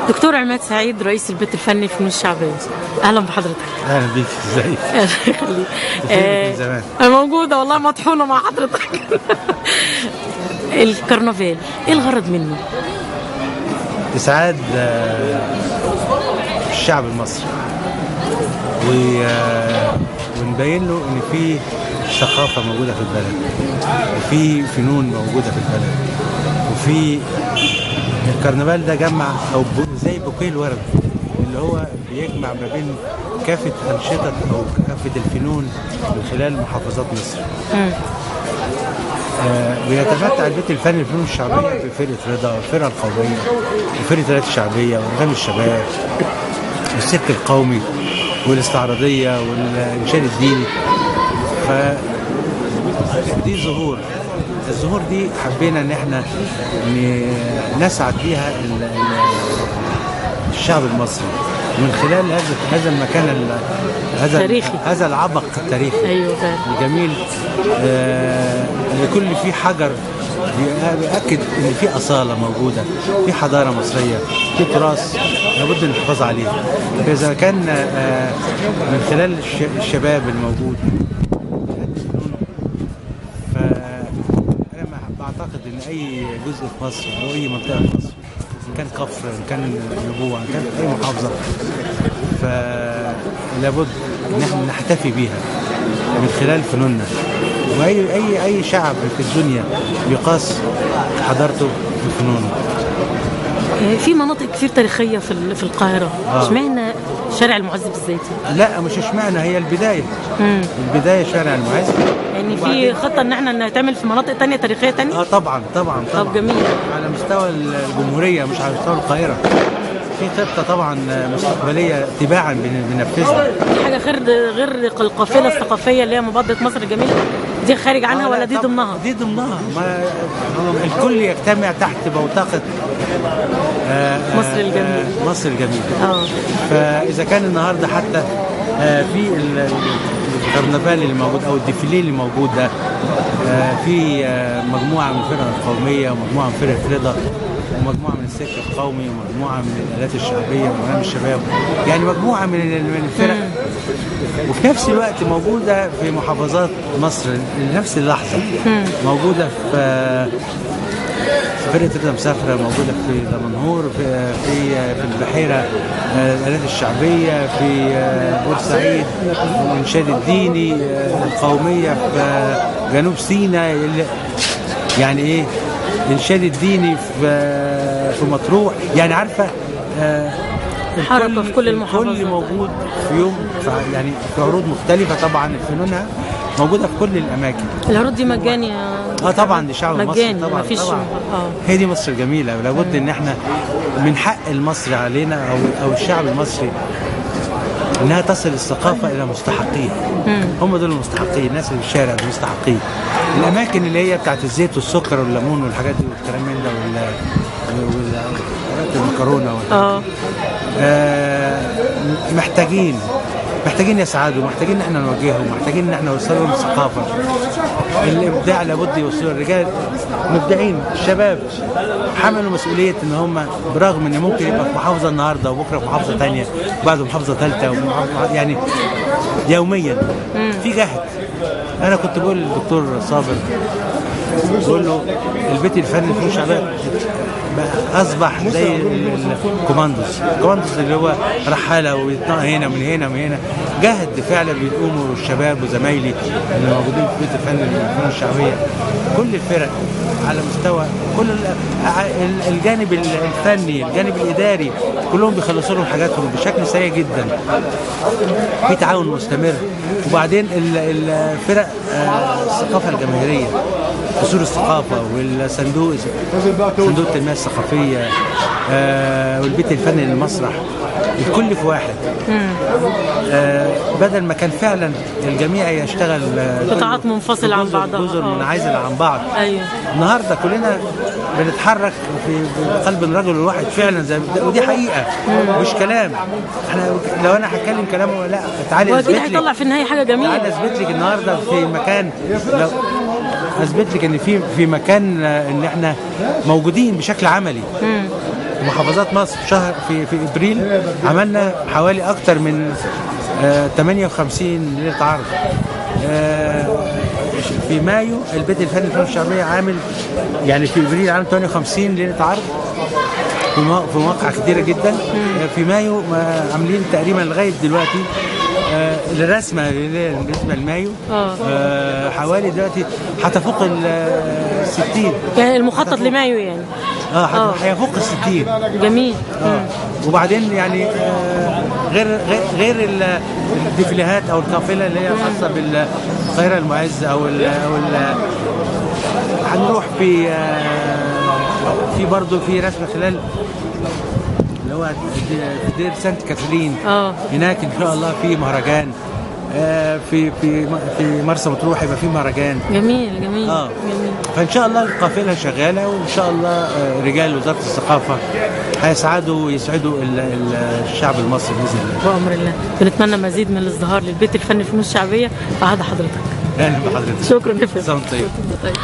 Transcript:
دكتور عماد سعيد رئيس البيت الفني في فنون الشعبية، أهلا بحضرتك. اهلا بيك، ازيك؟ الله يخليك. فينك من زمان؟ أنا موجودة والله، مطحونة مع حضرتك. الكرنفال إيه الغرض منه؟ اسعاد الشعب المصري ونبين له ان في ثقافة موجودة في البلد، وفي فنون موجودة في البلد، وفي الكرنفال ده جمع او زي بوكيه الورد اللي هو بيجمع ما بين كافة انشطة او كافة الفنون من خلال محافظات مصر. بيتمتع البيت الفني للفنون الشعبية بفرقة رضا والفرقة القومية وفرقه الآلات الشعبية وانغام الشباب والسيرك القومي والاستعراضيه والانشاد الديني. فدي ظهور، الظهور دي حبينا ان احنا نسعد بيها الشعب المصري من خلال هذا المكان هذا تاريخي. هذا العبق التاريخي. أيوة فعلا. الجميل، اللي كل فيه حجر بيأكد ان في اصاله موجودة، في حضارة مصرية، في تراث لابد من الحفاظ عليه. فاذا كان من خلال الشباب الموجود، فانا بعتقد ان اي جزء في مصر او اي منطقة في مصر، ان كان كفر، ان كان نبوة، ان كان في اي محافظة، فلابد ان احنا نحتفي بيها من خلال فنوننا. واي اي اي شعب في الدنيا بيقاس حضارته بفنونه. في مناطق كتير تاريخية في القاهرة، اشمعنى شارع المعز بالذات؟ لا مش اشمعنى، هي البداية. البداية شارع المعز. يعني في خطة ان احنا نتعمل في مناطق تانية تاريخية تانية؟ طبعا طبعا طبعا. طب جميل. على مستوى الجمهورية مش على مستوى القاهرة. في خطة طبعا مستقبلية تباعا بننفذها. في حاجة غير القافلة الثقافية اللي هي مبادرة مصر الجميلة دي خارج عنها ولا دي ضمنها؟ دي ضمنها. ما الكل يجتمع تحت بوتقة مصر الجميلة. مصر الجميلة. فإذا كان النهارده حتى في الكرنفال اللي موجود أو الديفيليه اللي موجود ده، في مجموعة من الفرق القومية ومجموعة من فرق رضا ومجموعة من السيرك القومي ومجموعة من الآلات الشعبية ومجموعة من الشباب، يعني مجموعة من الفرق، وفي نفس الوقت موجودة في محافظات مصر لنفس اللحظة. موجودة في فرقة رضا مسافرة، موجودة في دمنهور، في في البحيرة الآلات الشعبية، في بورسعيد الإنشاد الديني، القومية في جنوب سيناء، يعني إيه الإنشاد الديني في مطروح، يعني عارفة حركة في كل المحافظات. الكل موجود في يوم، يعني في عروض مختلفة طبعا فنونها موجودة في كل الأماكن. العروض دي مجاني؟ طبعا دي شعب مصري طبعا. مفيش طبعا. هي دي مصر الجميلة، ولابد ان احنا من حق المصري علينا او الشعب المصري انها تصل الثقافة الى مستحقيها. هم دول المستحقين، الناس اللي في الشارع دول مستحقين. الاماكن اللي هي بتاعت الزيت والسكر والليمون والحاجات دي والكلام من ده والمكرونة محتاجين يسعدوا، محتاجين ان احنا نوجههم، محتاجين ان احنا نوصل لهم الثقافة. الابداع لابد يوصلوا الرجال مبدعين، الشباب حملوا مسؤولية ان هم برغم ان ممكن يبقى في محافظة النهارده وبكره في محافظة ثانية وبعد محافظة ثالثة، يعني يوميا في جهد. انا كنت بقول للدكتور صابر، بقول له البيت الفني للفنون الشعبية اصبح زي الكوماندوز، الكوماندوز اللي هو رحاله ويتنقل هنا من هنا من هنا. جهد فعلا بيقوموا الشباب وزمايلي اللي موجودين في بيت الفن للفنون الشعبية، كل الفرق على مستوى كل الجانب الفني، الجانب الاداري، كلهم بيخلصوا لهم حاجاتهم بشكل سريع جدا، في تعاون مستمر. وبعدين الفرق الثقافة الجماهيرية، قصور الثقافة والصندوق، صندوق التنمية الثقافية، والبيت الفني للمسرح، الكل في واحد. بدل ما كان فعلا الجميع يشتغل قطاعات منفصلة عن بعضها، جزر منعزله عن بعض. أيوه. النهارده كلنا بنتحرك في قلب الرجل الواحد فعلا زي، ودي حقيقة مش كلام. احنا لو انا هتكلم كلام، لا تعالي اثبت لي، هيطلع في النهاية حاجة جميلة. تعالي اثبت لك النهارده في مكان، لو اثبت لك ان في مكان، ان احنا موجودين بشكل عملي. محافظات مصر في شهر في ابريل عملنا حوالي اكتر من 58 ليلة عرض. في مايو البيت الفني للفنون الشعبية عامل، يعني في ابريل عامل 58 ليلة عرض في مواقع كتيرة جدا. في مايو عاملين تقريبا لغاية دلوقتي الرسمة بالنسبة لمايو حوالي دلوقتي هتفوق ال 60، يعني المخطط لمايو يعني هيفوق ال 60. جميل. وبعدين يعني غير غير الديفيليهات او القافلة اللي هي خاصة بالقاهرة المعز او ال او ال هنروح في في برضه في رسمه خلال اللي هو في دير سانت كاترين. هناك ان شاء الله في مهرجان، في في في مرسى مطروح يبقى في مهرجان. جميل جميل. جميل. فان شاء الله القافلة شغالة، وان شاء الله رجال وزارة الثقافة هيسعدوا ويسعدوا الشعب المصري باذن الله. بأمر الله. بنتمنى مزيد من الازدهار للبيت الفني للفنون الشعبية في عهد حضرتك. اهلا بحضرتك. شكرا يا فندم. طيب. طيب.